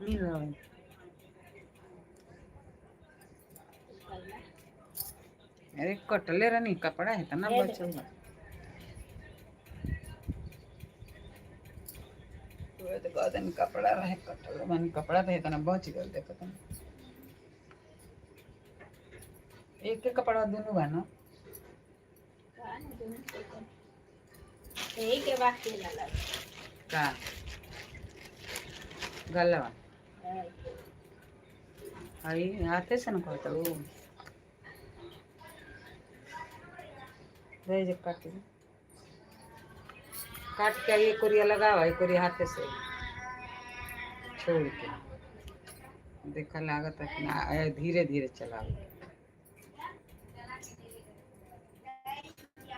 मिल रहा है। अरे कटले रहनी कपड़ा है तना दे दे। बचल बा। तोहे तो कह देनी कपड़ा रहे कटल माने कपड़ा रहे तना बच गल देखत हन। एक के कपड़ा दुनू बा ना। का ना दुनू के कौन। यही के बाद के लगा। का गलवा हई हाथे से न कहता वो दे जे काट के। काट के ये कोरिया लगावा, ये कोरिया हाथे से छोड़ के देखा लागत है कि ना धीरे धीरे चलाओ।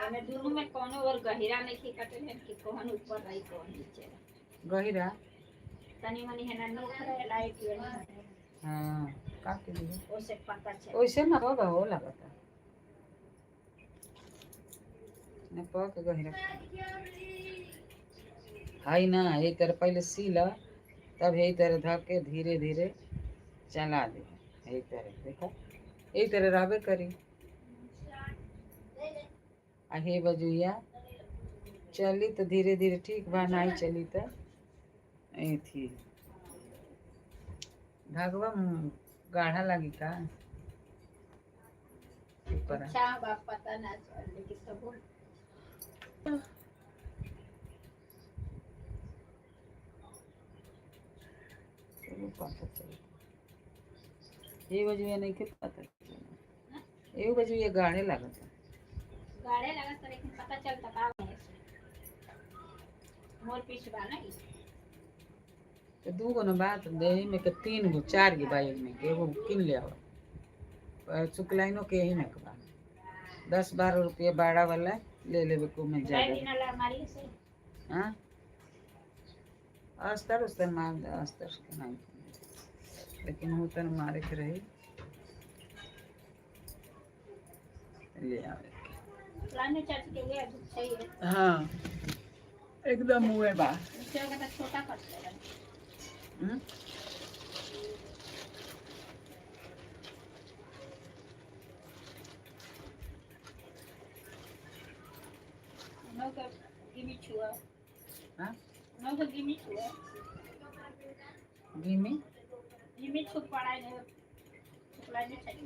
एमे दुनू में कोनो और गहिरा नहीं की कटल है कि कौन ऊपर रही कौन नीचे रही। गहिरा तनी मनी है ना नोख रहे लाइट ये नहीं। हाँ काट दिए। ओसे पता चल ओइसे ना बाबा हो लागता न पक गहिरा हाई ना ये तरह पहले सी ल तब यही तरह धक के धीरे धीरे चला दे। यही तरह देखो यही तरह रहबे करी आ हे बजुआ चली तो धीरे धीरे ठीक बा, नहीं चली तो थी धागवा गाढ़ा लगी का ऊपर। अच्छा बाप पता ना चल लेकिन सब चलो पता चले ये बजुआ नहीं के पता चले ये बजुआ गाढ़े लागत है। गाढ़े लगत लेकिन पता चलता का है मोर पीछ बा ना ई। तो दू गो न बात देही में के तीन गो चार गो बाई में के एगो किन ले आवा शुक्लाइनो के यही में के बा 10-12 रुपये बाड़ा वाला ले लेबे को में मैं ज्यादा। भी ना ला मारी से। हाँ अस्तर उस्तर मार दे, अस्तर के नहीं लेकिन वो तर मारे के रही ले आवे के। पुराने चर्च के हुए अभी सही है। हाँ एकदम हुए बा। नीचे का तो छोटा कर दे। हम्म? नो का गिमी छुआ। हाँ? नो का गिमी छुआ। गिमी गिमी छु पड़ा है पुराने चर्च।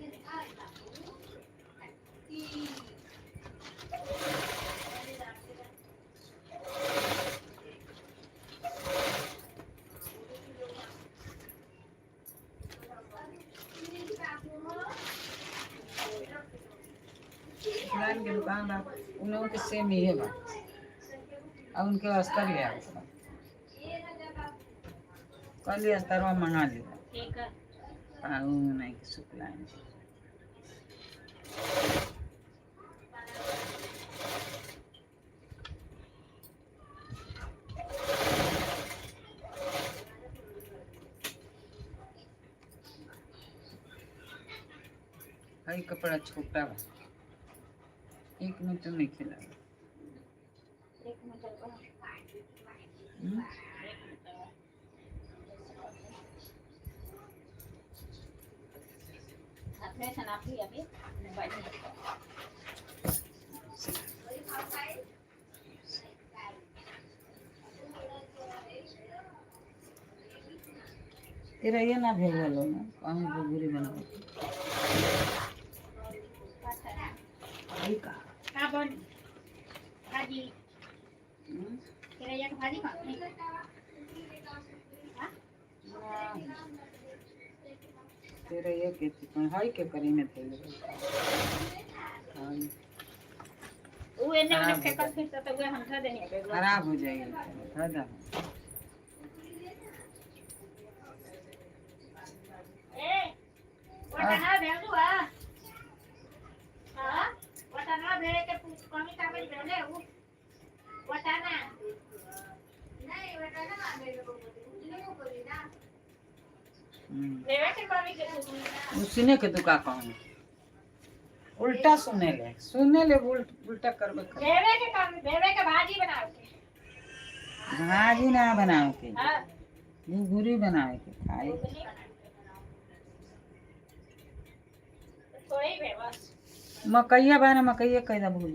फलान के दुकान बा उन लोगों के सेम ही है बा और उनके अस्तर ले आवे के बा। कल ही अस्तरवा मंगा लिया। ठीक है। हाँ, उ नहीं के शुक्लाइन हई कपड़ा छोटा बा 1 मीटर नहीं खिला। एक मीटर का। हम्म? एक मीटर का। हाथ में से नाप लिया अभी मोबाइल में। तेरा ये ना भेजल हो ना कहीं बुरी बनाओ हई का। का बन भाजी? हम्म? तेरा ये भाजी खा नहीं हाँ? तेरा ये के हई के करी में थैले हई। वो एने ओने खराब हो फेंकल जाए। फिर तो वो हम धर देनी है बेगवा। खराब हो जाएगी दादा। ए वटाना भेजू आ हां वटाना भेजे के कमी का बड़ी भेले उ वटाना नहीं वटाना ना मेरे को उजले को बोली ना। हम्म। भेजे के कमी के उसने के तू का कहूँ उल्टा सुने ले सुने ले उल्टा करबे कर। भेजे के कमी भेजे के भाजी बनाओ के। भाजी ना बनाओ के। हां। घुघुरी बनाए के खाए। घुघनी बना के बनाओ। तो थोड़े ही बे बस। मकैया बा ना, मकैया कैदा भूज।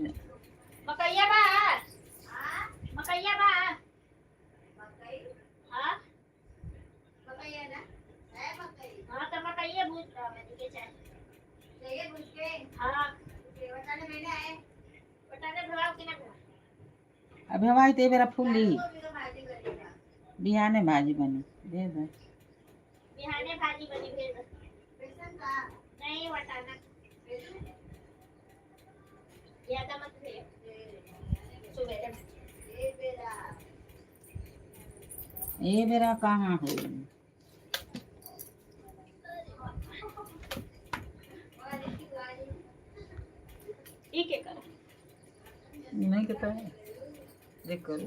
मकैया बा। मकैया बा। हाँ। हाँ तो मकैया भूज रहा मैं के चाहे। हाँ, बटाने भराओ कि ना भराओ? अभी हमारी तो बेरा फूली बिहाने भाजी बनी दे दे। बिहाने भाजी बनी, भेज दो। नहीं, बटाना ज्यादा मत भेज, सुबह। ये बेरा कहाँ हो? ठीक है, करो। नहीं कहता है, देख करो।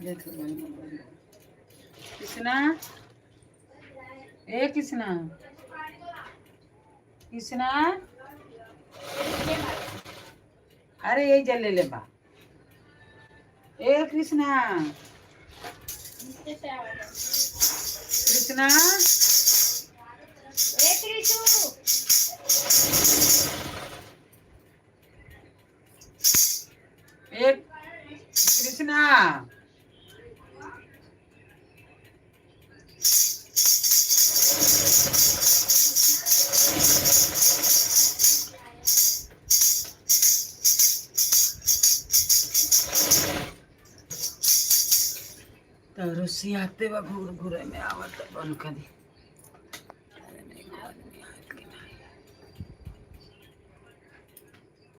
देखो भाई, कृष्णा, ए कृष्णा, कृष्णा, अरे यही जल ले ले बा। ए कृष्णा। नीचे से आवाज। कृष्णा। ए त्रिशु। ए कृष्णा। तो रुसी आते बा, घूर घूरे में आवत बंद कर दी।